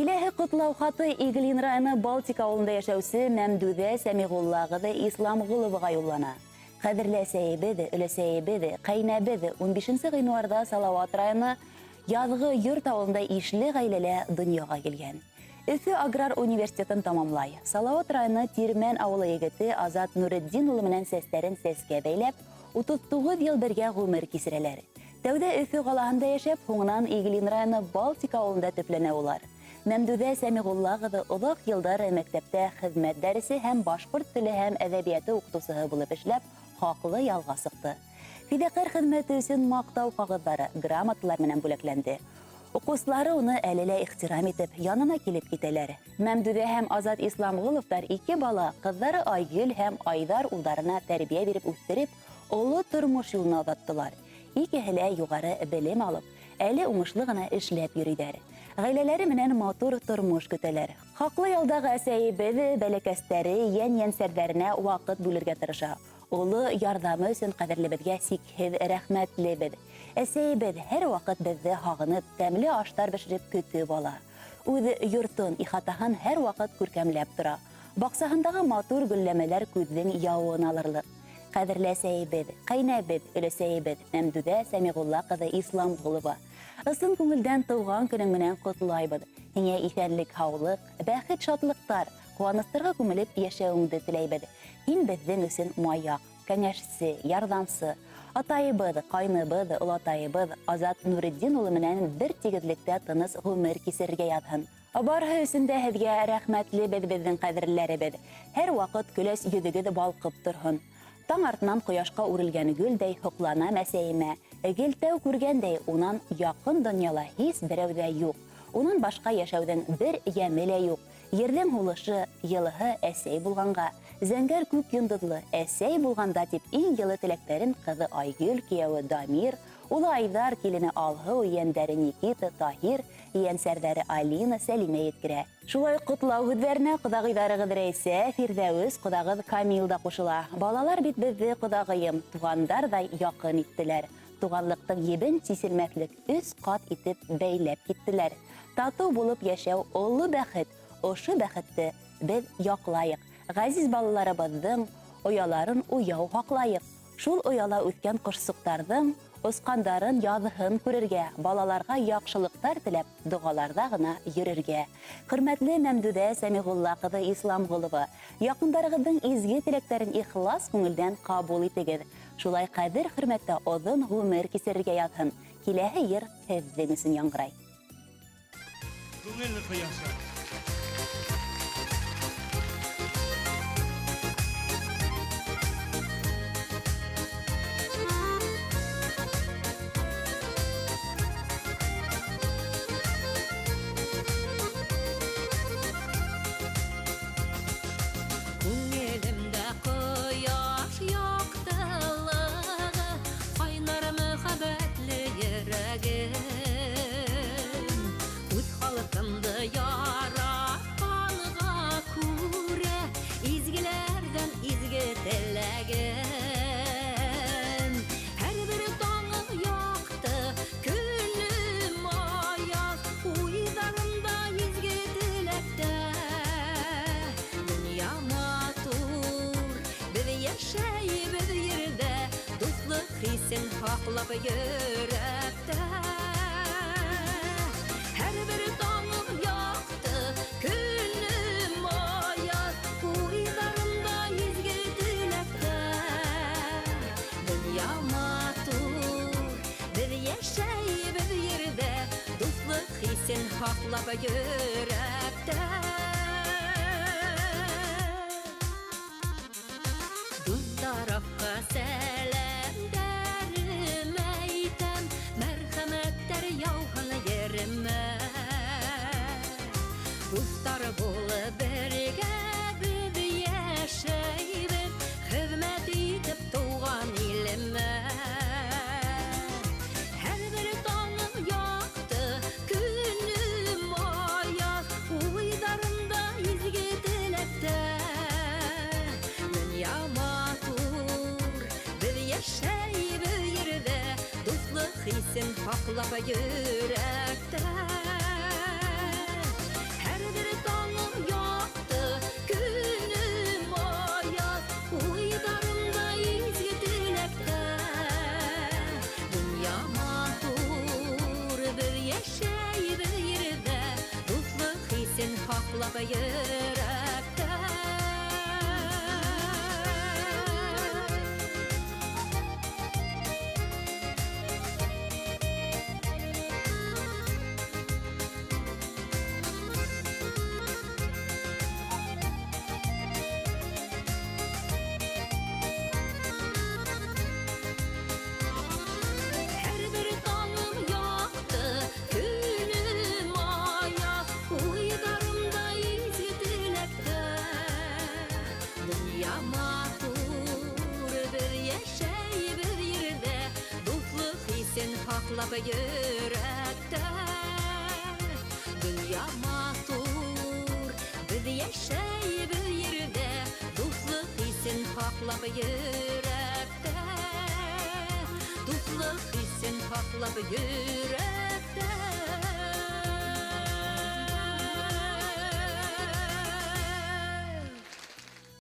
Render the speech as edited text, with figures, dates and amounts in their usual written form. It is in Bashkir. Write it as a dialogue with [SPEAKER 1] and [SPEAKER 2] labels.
[SPEAKER 1] Киләһе ҡотлау хаты Иглин районы Балтика ауылында йәшәүсе Мәмдүҙә Сәмиғулла ҡыҙы Исламғоловаға юллана. Ҡәҙерле әсәйебеҙ, өләсәйебеҙ, ҡәйнәбеҙ 15 ғинуарҙа Салауат районы Яҙғы Йорт ауылында ишле ғаиләлә донъяға килгән. Өфө аграр университетын тамамлай. Салауат районы Тирмән ауылы егете Азат Нуретдин улы менән сәстәрен сәскә бәйләп, 39 йыл бергә ғүмер кисерәләр. Тәүҙә Өфө ҡалаһында йәшәп, һуңынан Иглин районы Балтика ауылында төпләнә улар. Мәмдүҙә Сәмиғулла ҡыҙы оҙаҡ йылдар мәктәптә хеҙмәт дәресе һәм башҡорт теле һәм әҙәбиәте уҡытыусыһы булып эшләп, хаҡлы ялға сыҡты. Фиҙаҡәр хеҙмәте өсөн маҡтау ҡағыҙҙары, грамоталар менән бүләкләнде. Уҡыусылары уны әле лә ихтирам итеп, янына килеп китәләр. Мәмдүҙә һәм Азат Исламғоловтар ике бала, ҡыҙҙары Айгөл һәм Айҙар улдарына тәрбиә биреп үҫтереп, оло тормош юлына оҙаттылар. Икеһе лә юғары белем алып, әле уңышлы ғына эшләп йөрөйҙәр. Ғаиләләре менән матур тормош көтәләр. Хаҡлы ялдағы әсәйебеҙ бәләкәстәре, йән-йәнсәрҙәренә ваҡыт бүлергә тырыша. Оло ярҙамы өсөн ҡәҙерлебеҙгә сикһеҙ рәхмәтлебеҙ. Әсәйебеҙ һәр ваҡыт беҙҙе һағынып, тәмле аштар бешереп көтөп ала. Үҙ йортон, ихатаһын һәр ваҡыт күркәмләп тора. Баҡсаһындағы матур гөлләмәләр күҙҙең яуын алырлыҡ. Ҡәҙерле әсәйебеҙ, ҡәйнәбеҙ, өләсәйебеҙ Мәмдүҙә Сәмиғулла ҡыҙы Исламғолова. Ысын күңелдән тыуған көнөң менән ҡотлайбыҙ. Һиңә иҫәнлек-һаулыҡ, бәхет-шатлыҡтар, ҡыуаныстарға күмелеп йәшәүеңде теләйбеҙ. Һин беҙҙең өсөн маяҡ, кәңәшсе, ярҙамсы. Атайыбыҙ, ҡайныбыҙ, олатайыбыҙ Азат Нуретдин улы менән бер тигеҙлектә тыныс ғүмер кисерергә яҙһын. Барыһы өсөн дә һеҙгә рәхмәтлебеҙ, беҙҙең ҡәҙерлеләребеҙ. Һәр ваҡыт көләс йөҙөгөҙ балҡып торһон. Таң артынан ҡояшҡа үрелгән гөлдәй һоҡланам әсәйемә. Гел тәү күргәндәй, унан яҡын донъяла һис берәү ҙә юҡ. Унан башҡа йәшәүҙең бер йәме лә юҡ. Ерҙең һулышы, йылыһы әсәй булғанға, зәңгәр күк йондоҙло әсәй булғанда тип иң йылы теләктәрен ҡыҙы Айгөл, кейәүе Дамир, улы Айҙар, килене Алһыу, ейәндәре Никита, Таһир, ейәнсәрҙәре Алина, Сәлимә еткерә. Шулай уҡ ҡотлау һүҙҙәренә ҡоҙағыйҙарығыҙ Рәйсә, Фирҙәүес, ҡоҙағыҙ Камил да ҡушыла. Балалар бит беҙҙе ҡоҙағыйым, туғандарҙай яҡын иттеләр. Туғанлыҡтың ебен сиселмәҫлек өс ҡат итеп бәйләп киттеләр. Татыу булып йәшәү оло бәхет, ошо бәхетте беҙ яҡлайыҡ. Ғәзиз балаларыбыҙҙың ояларын уяу һаҡлайыҡ. Шул ояла үҫкән ҡошсоҡтарҙың осҡандарын яҙһын күрергә, балаларға яҡшылыҡтар теләп доғаларҙа ғына йөрөргә. Хөрмәтле Мәмдүҙә Сәмиғулла ҡыҙы Исламғолова, яҡындарығыҙҙың изге теләктәрен ихлас күңелдән ҡабул итегеҙ. Шулай ҡәҙер-хөрмәттә оҙон ғүмер кисерергә яҙһын. Киләһе йыр һеҙҙең өсөн яңғырай.
[SPEAKER 2] Күңел ҡояшы.
[SPEAKER 3] Күңелемдә ҡояш яҡтылығы, ҡайнар мөхәббәтле йөрәгем. Үҙ халҡымды яратҡанға күрә, изгеләрҙән изге теләгем. Һәр бер таңым яҡты, көнөм аяҙ, уйҙарымда изге теләктәр. Донъя матур, беҙ йәшәйбеҙ ерҙә, дуҫлыҡ хисен һаҡлап йөрәктә. Һәр бер таңым яҡты, көнөм аяҙ, уйҙарымда изге теләктәр. Донъя матур, беҙ йәшәйбеҙ ерҙә, дуҫлыҡ хисен һаҡлап йөрәктә. Дүрт тарафҡа сәләмдәрем әйтәм, мәрхәмәттәр яуһын еремә. Дуҫтар булып бергә беҙ йәшәйбеҙ, хеҙмәт итеп тыуған илемә. Һәр бер таңым яҡты, көнөм аяҙ, уйҙарымда изге теләктәр. Донъя матур, беҙ йәшәйбеҙ ерҙә, дуҫлыҡ хисен һаҡлап йөрәктә. йөрәктә. Һәрбер таңым яҡты, көнөм аяҙ, уйҙарымда изге теләктәр. Донъя матур, беҙ йәшәйбеҙ ерҙә, дуҫлыҡ хисен һаҡлап йөрәктә. Донъя матур, беҙ йәшәйбеҙ ерҙә, дуҫлыҡ хисен һаҡлап йөрәктә. Дуҫлыҡ хисен һаҡлап йөрәктә.